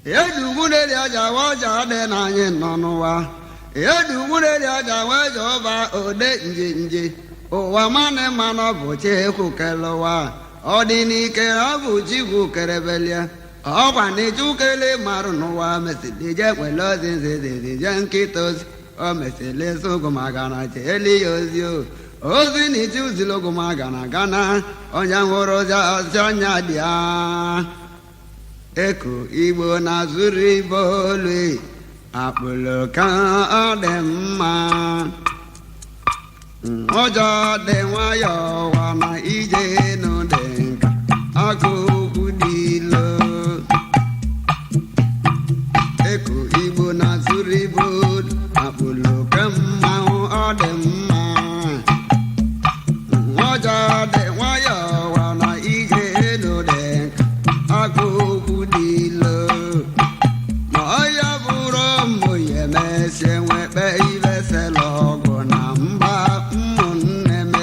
Edugwureri aja waja dị na anyị nọ n'ụwa. Edugwureri aja waja ọba ode nje nje. Ụwa manị mana ọ bụ Chukwu kere ụwa. Ọ dị n'ike ọ bụ Chukwu kerebelie. Ọkwa na Chukele marụ n'ụwa mesịrị je kwele ozi nzizizi je nkịta ozi. O mesịrị sogomagana jeeli ya ozi o. Ozi na ichi uzilogomagana gana onye nwụrụ ozi ọsị ọnya dị ya. Eko Igbo na-azụrụ ibe olu akpụlụ ka ọ dị mma. Ụjọ dị nwayọọ wa na ije nụ dị nka ọkụ okwu dị ilo. Eko Igbo na-azụrụ ibe olu akpụlụ ka mmanwụ ọ dị mma. Ụjọ dị nwayọọ wa na ije nụ dị nka ọkụ okwu dị ilo. Ma ọya bụrụ mbụ ya emesie nwekpe ibe sela ọgụ na mba ụmụnne m.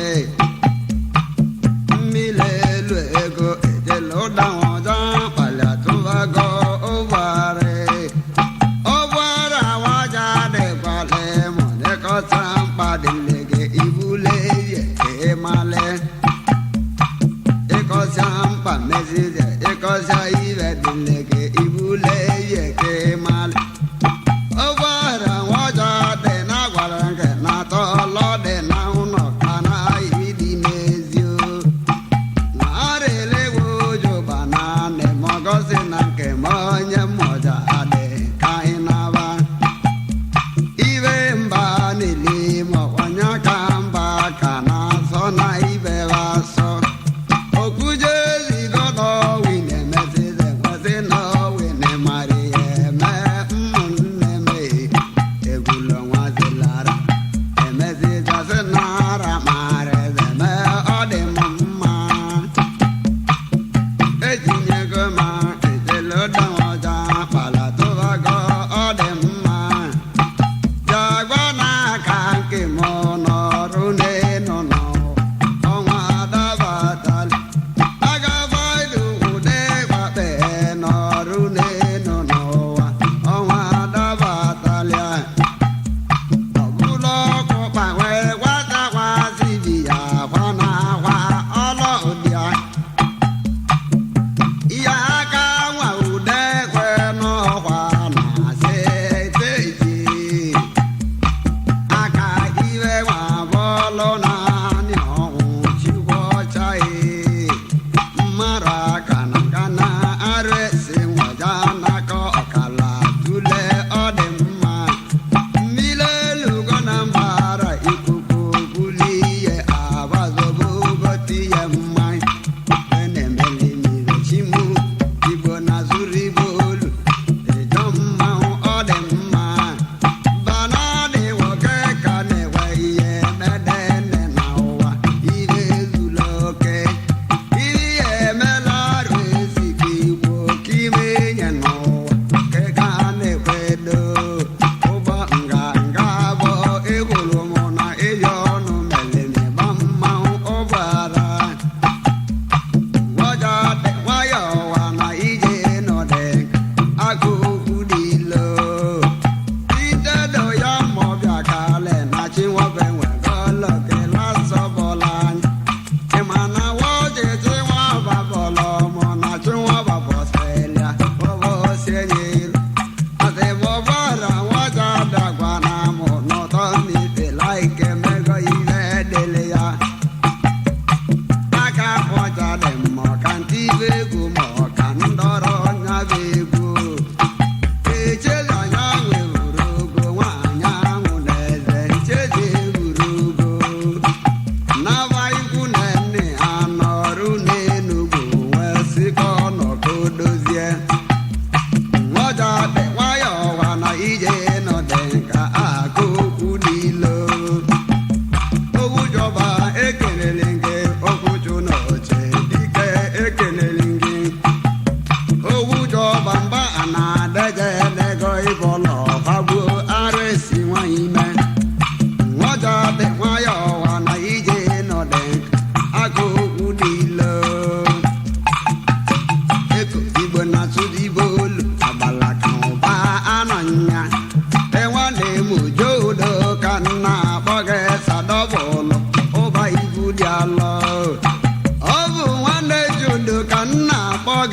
Mmiri elu ego ejela ụda ọjọ kpali atụbago ụgbọarị. Ụgbọarị awaja dịkwale ma dịkọta mkpa dịle gị ibule ihe ịmale. Ịkọsịa mkpa mezize ịkọsịa ibe dịle gị ibule ihe ka ịmale. Ụgbọala nwọjọ dị na gwara nke na-atọ ọlọ dị na ụlọ ka na dị n'ezi o. Na arịlewo ụjụba na anị mọgọzi na nke ma onye mmọja adị ka ị naba. Ibe mba niile ma ọkwanye ka mba ka na-asọ na ibe asọ. Okuje zigo n'ọwi na-emesize kwesị n'ọwi na-emari ya eme ụmụnne m egwula nwazilara emesizasị nara mara eze mee ọ dị m mma. Etinyego ma ejele ụdanwọja kpala tụbago ọ dị mma. Jagwa n'aka nke mụ nọrụ n'enu n'ọnwa adabatala. Agabaidu ude gbakpe nọrụ n'enu n'ụwa ọnwa adabatalịa. Ọbụla ọkụ kpanwe gwatakwasị bi ya akwa na akwa ọlọdịa. Ihe aka.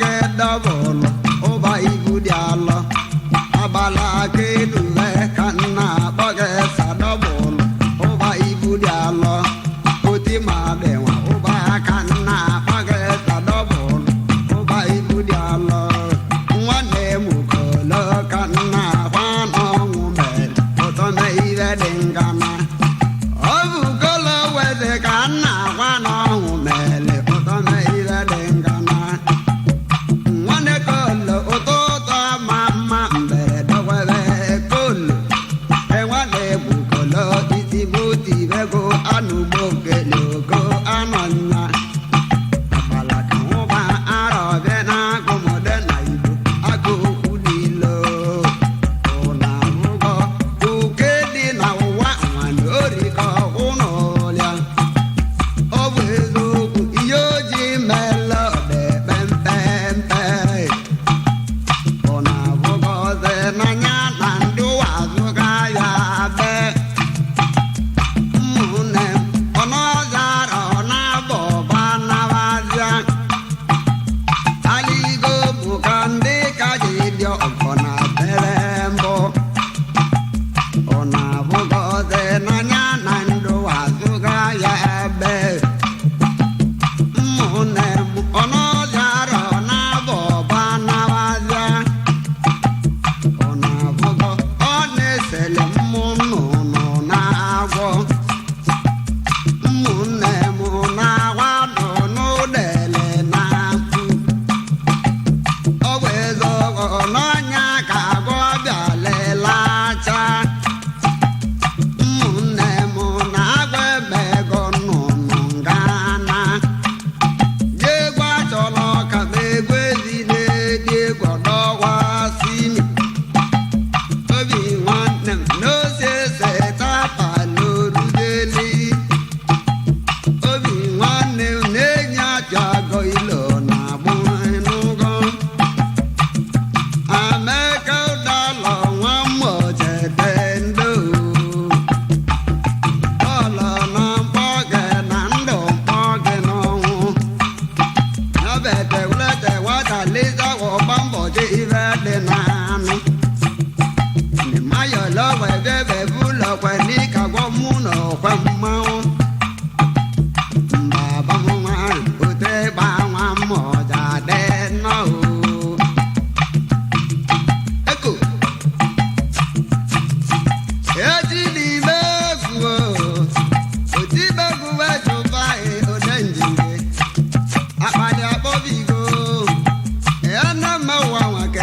gị dọbụlụ ụba ibu dị alọ agbala aka eduve ka nna akpọ gị sadọbụlụ ụba ibu dị alọ oti ma dịnwa ụba ka nna akpọ gị sadọbụlụ ụba ibu dị alọ nwanne m kolo ka nna akwa n'ọnwụ mere ụtọ na ibe dị ngana. Ọ bụ kolo weze ka nna akwa n'ọnwụ mere ụtọ na ibe dị ngana. Nwanne kolo ụtọ ụtọ ma mma mberede kwebe kolo enwanne bụ kolo itibutibego anụgbo keloko anọnya agbala ka nwụba arọbịa na agụmode na igbo agụ okwu niile ụna ahụgọ uke dị na ụwa nwanne orikọ ụnụlịa. Ọ bụ eziokwu ihe ojii mela ọdebe mpempe ọ na-abụgọzi n'anya na ndị ụwa azụga ya be ụmụnne m ọnọzara ọ na-abọ ọba nabazia aligo bụ ka ndị ka ji dị ọgọ na bere mbụ ọ na-abụgọzi n'anya na ndị ụwa azụga ya ebe ụmụnne m ọnọzara ọ na-abọ ọba nabazia ọ na-abụgọ ọ na-esele mmụ nnụnụ na-agwọ ụmụnne m na-agwa nọ n'ụdele na mkpu ọ bụ eze ọgọ n'ọnya ka agwọ bịalelacha ụmụnne m na-agwa emego nnụnụ ngana egwu achọrọ ka m egwu ezi na-edi egwu ọdọwa simi obi nwanne m n'ose setapalorudeli obi nwanne m na-enye achọ agọ ilo na agbụ n'ụgọ ameka ụdalọ nwa mmojede ndo ọlọ na mkpọ gị na ndụ mkpọ gị n'ọnwụ nabete wulete nwata leza ọgba mbọchị ife dị n'anụ mayọ lọgwe bebe bulọkwe n'ịkagwọ mụ n'ọkwe mmanwụ mbaba nwa ote gba nwa mmọja dị nnọọ eko eji n'ime egwu otibegwu wejụba ode njinge akpali akpọbigo ya na mma ụwa nwa ka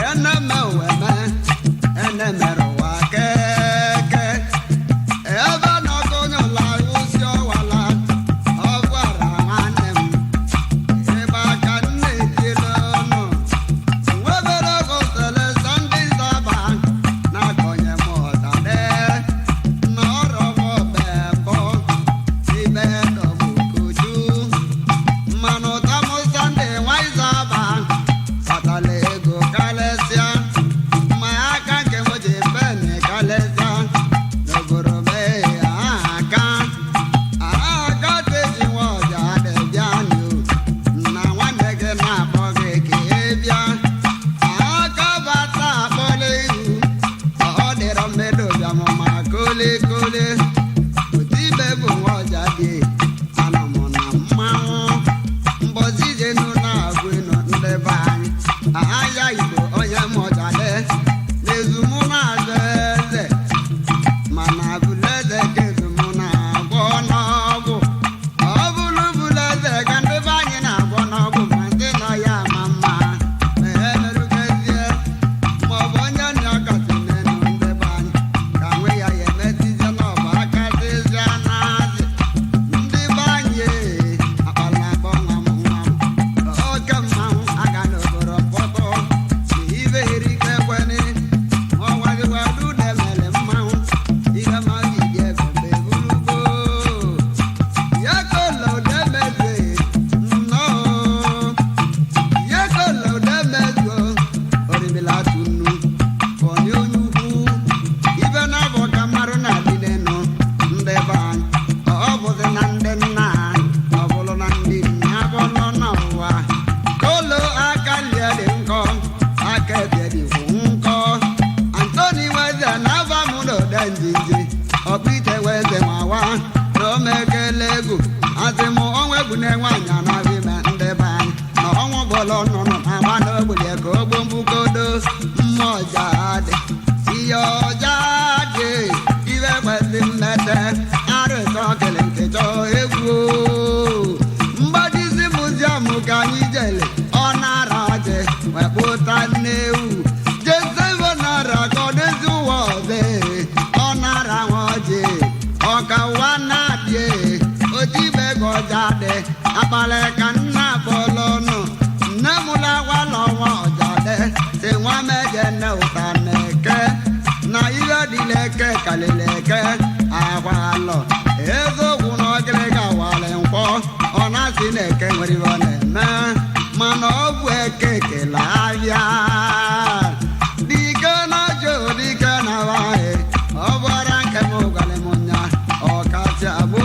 ụta nnewu jesebo nara ka ọ dịzi ụwa ọzọ. Ọ nara nwa ọjị ọka ụwa na-adị ojibe ka ọja dị abalị ka nna bọlụ ọnụ nne m lagwala ọnwa ọja dị si nwa meje nne ụta na-eke na ihe dịla eke kalịla eke akwa alọ eziokwu na ọgịrịga walị nkwọ. Ọ na-asị na eke nwere ihe ọ na-eme, mana ọ bụ eke kele abịa dike na ọjọọ dike na nwanyị ọ bụra nke m gwara m nya ọkasị abụ.